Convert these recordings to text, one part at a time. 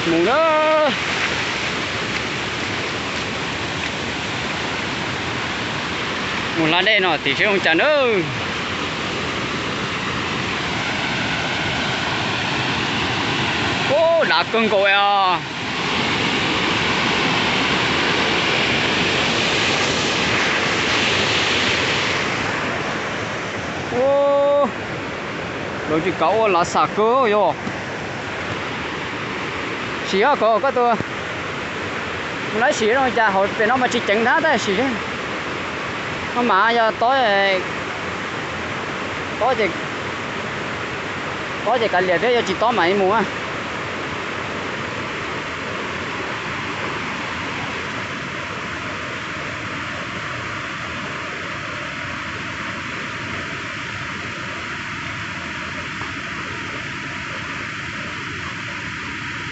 Mus na. Mus hla dej no tim seb zoo cas na. Ub, dav kawg nkaus os. Ub, lawv tsis kav ua lav xam kawg yog. Sim os, koj tus laib sim zoo cas, hauv pem no mas tsis ceev ntag tab sis no mas yog tob, tob ces, tob ces kav liam thiab, yog tsis tob mas ib mus.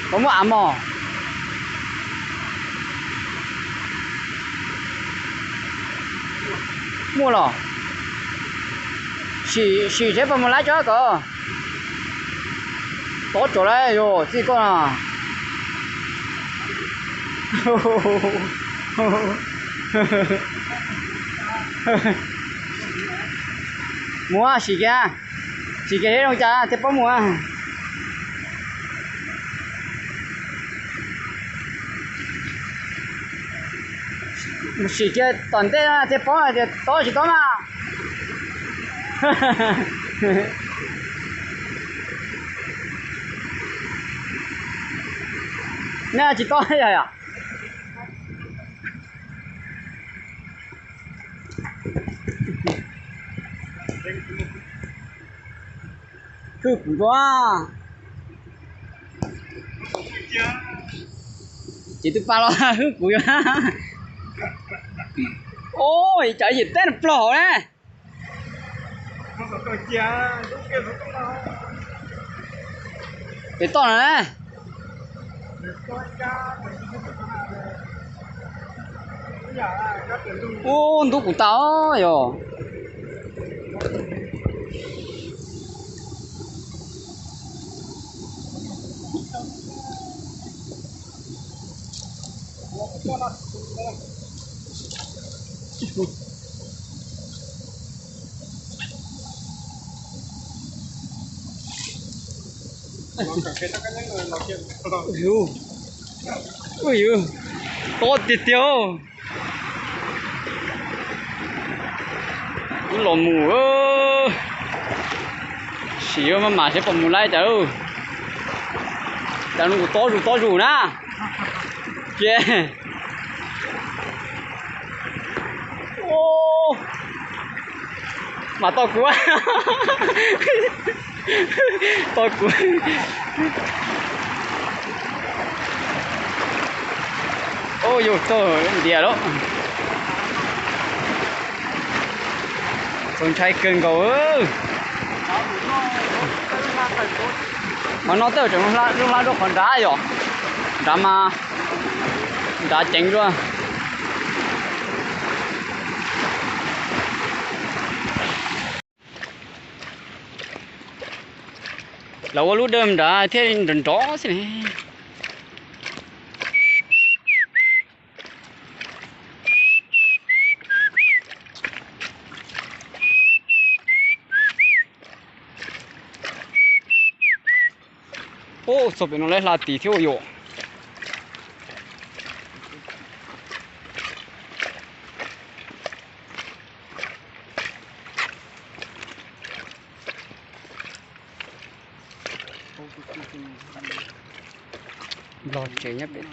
Puas muaj av mos? Muaj los? Sim, sim seb puas mus laib tso kom. Tob tsam lawm yog txij koj na. Mus sim kiag, sim kiag seb zoo cas thiaj paub mus. Sim kiag tom ntej thiaj paub hais tias tob tsis tob mas. Nej tsis tob yog yom? Hwj kuv dua. Ces tus pas los hwj kuv yog. Ub, cov yim teb no ploj hauv na. Pem toj no na. Ub, ntub kuv tas yog. Ub, tob tiag tiag. Wb los mus, sim maj mam seb puas mus laib cas. Cas no kuv tob zus tob zus na. Ces, ub, mas tau kuv, tau kuv. Ub, yus txog ntiag lawm. Txaus ntshai kawg nkaus. Qhov no tej zaum tseem zoo hla dua qhov nrad yom. Nrad mas nrad ceev dua. Lawv ua lub dawm nrad thiaj nrov nrov xwb ne. Ub, txog pem no lawv hla tid thiab ua yom. Los tsev nyob pem.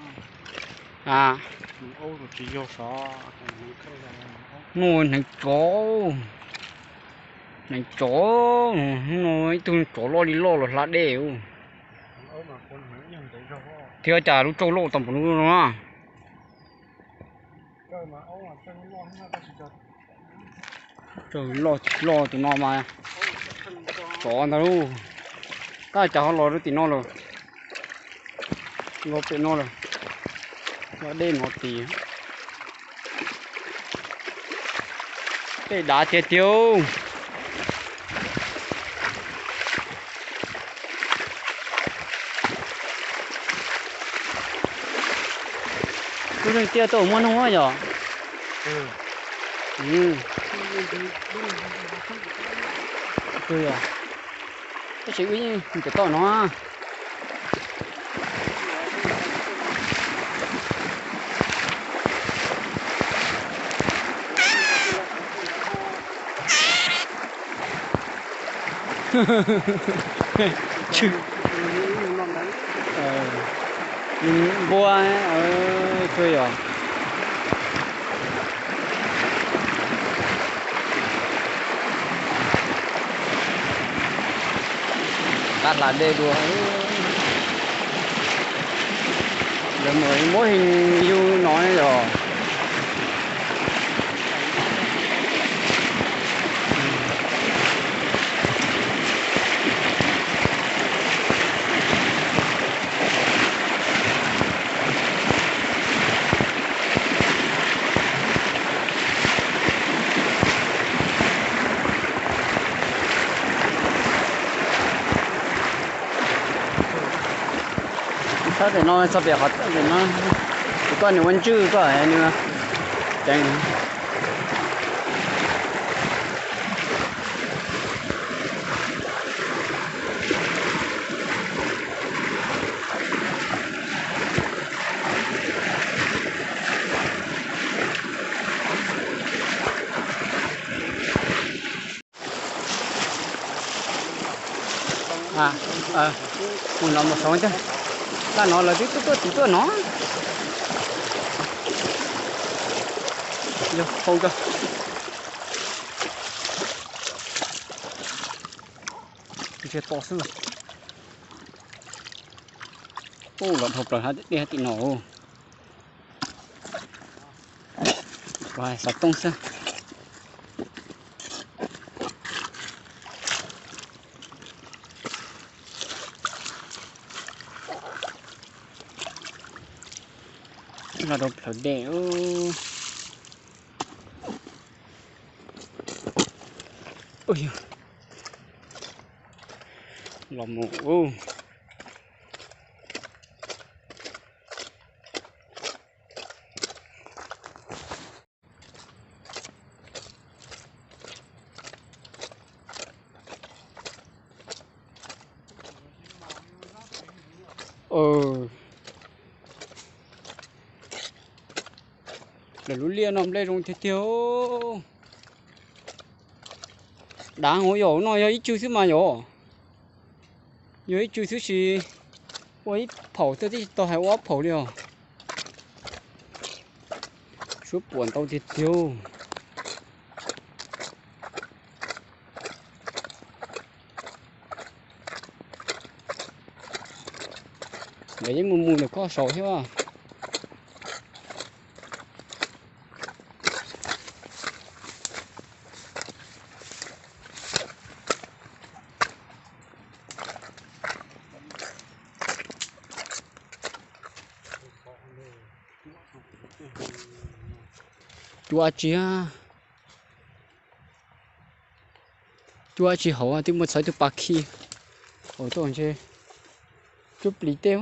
A, no hneev tsov, hneev tsov, no ib tug tsov loj li loj los hla dej. Thiab cas lub rauj loj tau npaum no na. Loj tsis loj tus no mas tsov ntag lauj. Tab cas ho los rau tim no lawm, los pem no lawm, los dej no tid. Tej dav tiag tiag. Wb yeej tiaj tuaj muaj noog yom. Tab sis wb yeej cov toj no. Npua kawg yom. Qab hla dej dua. Lawv muab heev yug no yom. Txhob tim no txog pem qhov tim no, koj nws ua ntswj koj nws ceev. Mus no mus saud thiab. Laj no lawv twb tuaj tuaj tim tuaj no. Yog hau kawg. Ntshe to xwb. Ub, los dhau plaws dej tim no. Xov tooj xwb. Los rau plawv dej. Los mus. Lawv lub liaj no nplej zoo tiag tiag. Dav hauv yom, no yog ib tsw xwb mas yom. Yog ib tsw xwb sis ua ib phaum xwb, twb tsis tau hais ua ob phaum li os. Suab puas ntau tiag tiag. Lawv yeej mus mus ntawm koj saud thiab. Cua tsis, cua tsis hauv twb muaj txhawv tus pas khi hauv tuaj ntshe cuab plis tej.